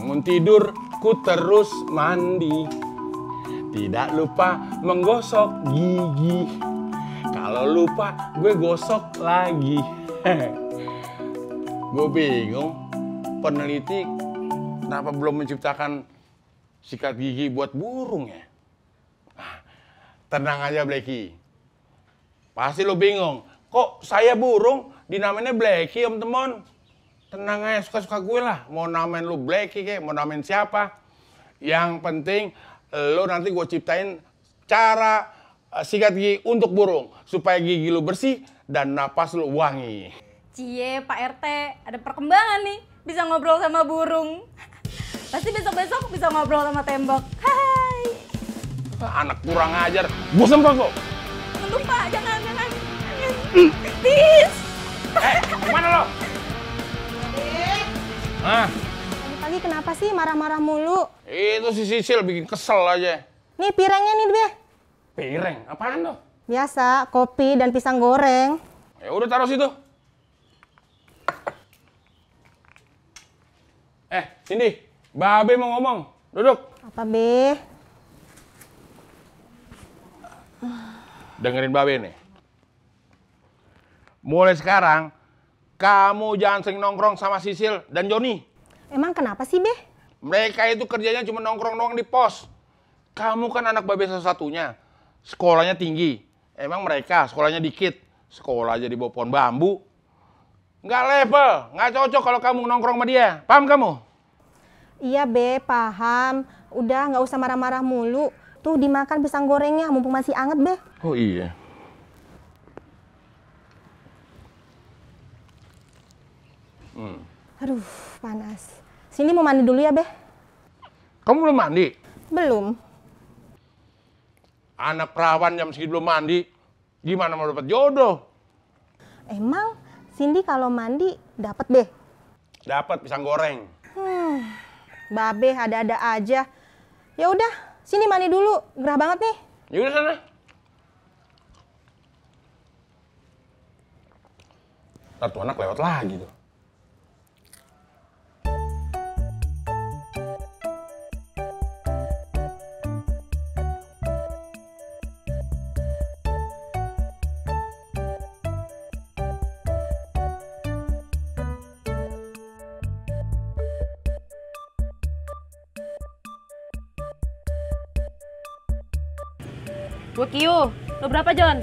Bangun tidur, ku terus mandi. Tidak lupa menggosok gigi. Kalau lupa, gue gosok lagi. Gue bingung, peneliti kenapa belum menciptakan sikat gigi buat burung ya? Tenang aja, Blacky. Pasti lo bingung, kok saya burung dinamainnya Blacky, Om Temon? Tenang aja, suka-suka gue lah. Mau namain lo Blacky kek, mau namain siapa. Yang penting, lo nanti gue ciptain cara sikat gigi untuk burung. Supaya gigi lo bersih dan napas lo wangi. Cie, Pak RT, ada perkembangan nih. Bisa ngobrol sama burung. Pasti besok-besok bisa ngobrol sama tembok. Hai. Anak kurang ajar. Gue sempat kok. Jangan lupa, jangan. Please. Kemana lo? Hah? Pagi-pagi kenapa sih marah-marah mulu? Itu si Sisil bikin kesel aja. Nih pirengnya nih dia. Pireng? Apaan tuh? Biasa, kopi dan pisang goreng. Ya udah taruh situ. Cindy, Babe mau ngomong. Duduk. Apa, Be? Dengerin Babe nih. Mulai sekarang, kamu jangan sering nongkrong sama Sisil dan Joni. Emang kenapa sih, Be? Mereka itu kerjanya cuma nongkrong doang di pos. Kamu kan anak Babe satu-satunya. Sekolahnya tinggi. Emang mereka sekolahnya dikit. Sekolah aja di bawah pohon bambu. Nggak level, nggak cocok kalau kamu nongkrong sama dia. Paham kamu? Iya, Be, paham. Udah, nggak usah marah-marah mulu. Tuh, dimakan pisang gorengnya, mumpung masih anget, Be. Oh iya. Aduh, panas. Sini mau mandi dulu ya, Be? Kamu belum mandi? Belum. Anak perawan jam segini belum mandi. Gimana mau dapat jodoh? Emang Cindy kalau mandi dapat, Be? Dapat pisang goreng. Babe ada-ada aja. Ya udah, sini mandi dulu. Gerah banget nih. Ya udah sana. Ntar tuh anak lewat lagi tuh. Gue Kiu. Lo berapa, John?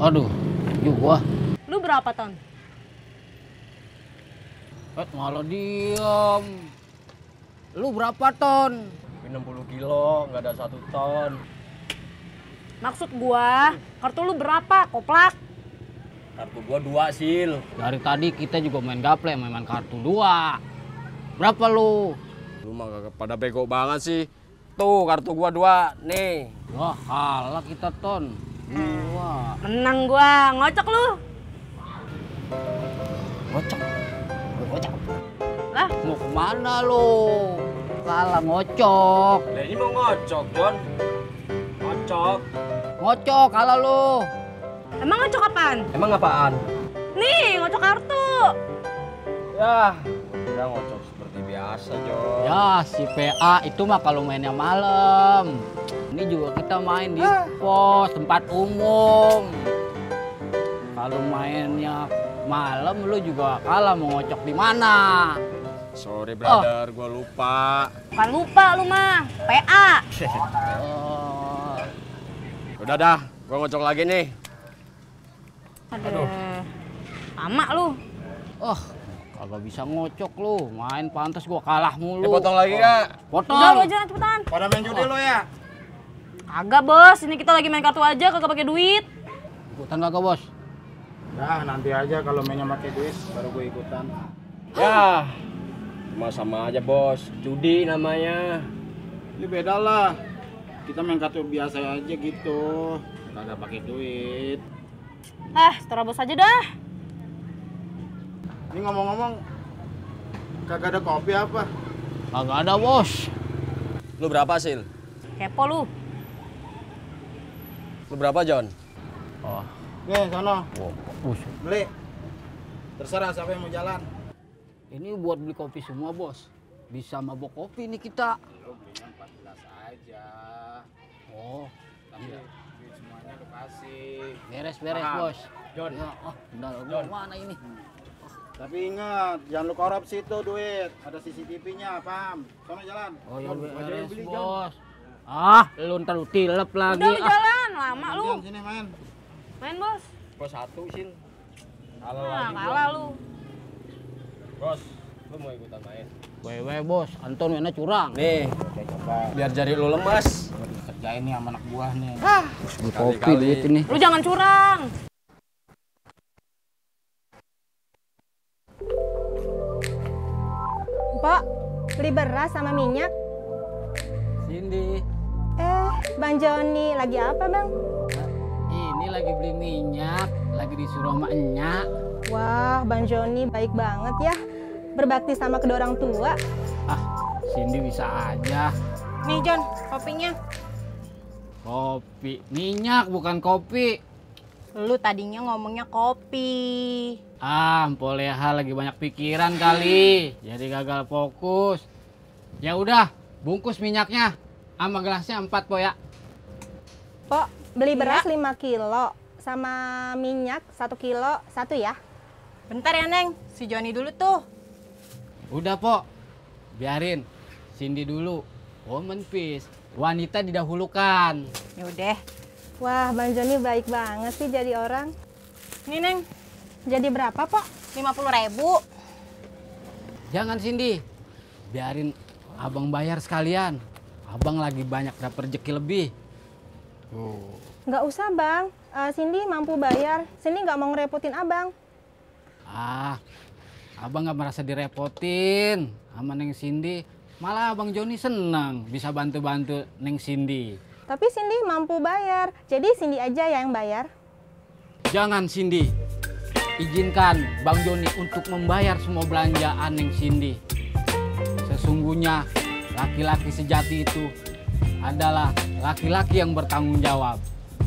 Aduh, gua. Lu berapa, Ton? Malah diem. Lu berapa ton? 60 kilo, nggak ada 1 ton. Maksud gua, kartu lu berapa, koplak? Kartu gua 2, Sil. Dari tadi kita juga main gaple, main kartu 2. Berapa lu? Lu mah gak pada bego banget sih. Tuh, kartu gua 2, nih. Wah, kalah kita ton. 2. Menang gua, ngocok lu. Ngocok. Ngocok. Lah, Mau kemana lu? Kalah ngocok. Lah ini mau ngocok, John. Ngocok. Ngocok, kalah lu. emang ngocok apaan? Emang apaan? Nih, ngocok kartu. Ya, udah ngocok seperti biasa, John. Ya, si PA itu mah kalau mainnya malam. Ini juga kita main di pos, tempat umum. Kalau mainnya malam lu juga kalah, mau ngocok di mana? Sorry, brother, gua lupa. Bukan lupa lu mah, PA. Oh, Udah dah, gua ngocok lagi nih. Aduh. Lama lu. oh, kagak bisa ngocok lu. Main pantas gua kalah mulu. Potong lagi nggak? Potong. Udah lu aja cepetan. Pada main judi lo ya? Kagak, Bos. Ini kita lagi main kartu aja, kagak pakai duit. Ikutan kagak, Bos? Nah, nanti aja kalau mainnya pakai duit baru gue ikutan. Ya, cuma sama aja, Bos. Judi namanya. Ini beda lah. Kita main kartu biasa aja gitu. Kagak pakai duit. Terobos aja dah. Ini ngomong-ngomong kagak ada kopi apa? Kagak ada, Bos. Lu berapa, Sil? Kepo lu. Lu berapa, John? Nih, sono. Bus. Beli. Terserah siapa yang mau jalan. Ini buat beli kopi semua, Bos. Bisa mabok kopi nih kita. Lu belinya 14 aja. Oh, Tapi duit semuanya lu kasih. beres-beres, Paham. Bos. John. Ya, bentar, gua mana ini? Tapi ingat, jangan lu korupsi tuh duit. Ada CCTV-nya, paham? Sono jalan. Oh ya John, aja yang beres, beli, Bos. Lu ntar lu tilep lagi. Udah lu jalan, lama lu. Jangan sini main. Main bos. Bos 1, Sin. Kalah Nah, lagi kalah gua. lu. Bos, lu mau ikutan main? Wewe, Bos. Anton mana curang. Nih, Oke, coba. biar jari lu lemas. Gua dikerjain nih sama anak buah nih. Beli kopi Kali-kali. duit ini. Lu jangan curang. Pok, beli beras sama minyak. Cindy. Bang Joni, lagi apa bang? Ini lagi beli minyak, lagi disuruh sama enyak. Wah, Bang Joni baik banget ya. Berbakti sama kedua orang tua. Ah, Cindy bisa aja. Nih John, kopinya. Kopi, minyak bukan kopi. Lu tadinya ngomongnya kopi. Ah, Poleha lagi banyak pikiran kali. Jadi gagal fokus. Ya udah, bungkus minyaknya. Sama gelasnya 4, Po ya. Pok, beli beras 5 kilo. Sama minyak 1 kilo, 1 ya. Bentar ya Neng, si Joni dulu tuh. Udah, Po. Biarin. Cindy dulu. Woman peace. Wanita didahulukan. Yaudah. Wah, Bang Joni baik banget sih jadi orang. Nih Neng, Jadi berapa, Pok? 50.000. Jangan, Cindy. Biarin abang bayar sekalian. Abang lagi banyak dapat rezeki lebih. Nggak usah, Bang. Cindy mampu bayar. Cindy nggak mau ngerepotin abang. Ah, abang nggak merasa direpotin sama Neng Cindy. Malah abang Joni senang bisa bantu-bantu Neng Cindy. Tapi Cindy mampu bayar. Jadi Cindy aja yang bayar. Jangan, Cindy. Izinkan Bang Joni untuk membayar semua belanjaan Neng Cindy. Sesungguhnya laki-laki sejati itu adalah laki-laki yang bertanggung jawab.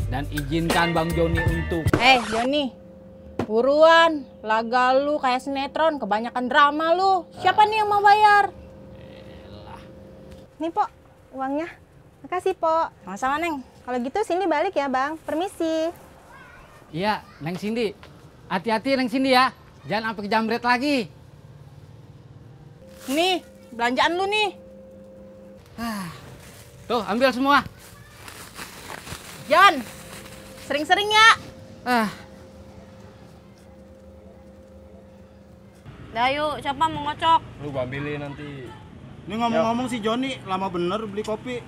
Dan izinkan Bang Joni untuk... Joni, buruan. Laga lu kayak sinetron, kebanyakan drama lu. Siapa nih yang mau bayar? Nih, Pok, uangnya. Makasih, Pok. Sama-sama Neng. Kalau gitu Cindy balik ya, Bang. Permisi. Iya, Neng Cindy. Hati-hati Neng Cindy ya. Jangan sampai kejamret lagi. Nih, belanjaan lu nih. Tuh, ambil semua. John, sering-sering ya. Ah, Dah yuk, siapa mau ngocok? Lu gua ambilin nanti. Ini ngomong-ngomong si Joni lama bener beli kopi.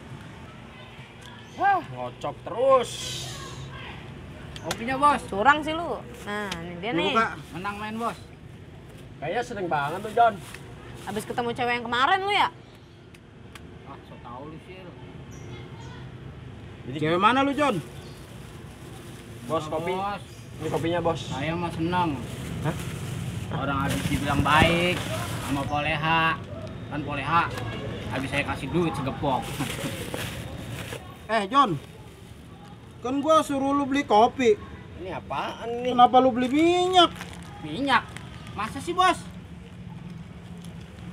Wah, ngocok terus. kopinya, Bos. Curang sih lu. Nah, ini dia Ini nih. buka. Menang main, Bos. Kayaknya seneng banget tuh, John. Habis ketemu cewek yang kemarin lu ya? Ah, so tau lu sih. Cewek mana lu, Jon? Bos, kopi. Bos. Ini kopinya, Bos. Saya mah senang. Hah? Orang habis dibilang baik sama Poleha. Kan Poleha habis saya kasih duit segepok. Jon. Kan gua suruh lu beli kopi. Ini apaan nih? Kenapa lu beli minyak? Minyak. Masa sih, Bos?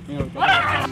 Nih, lu coba.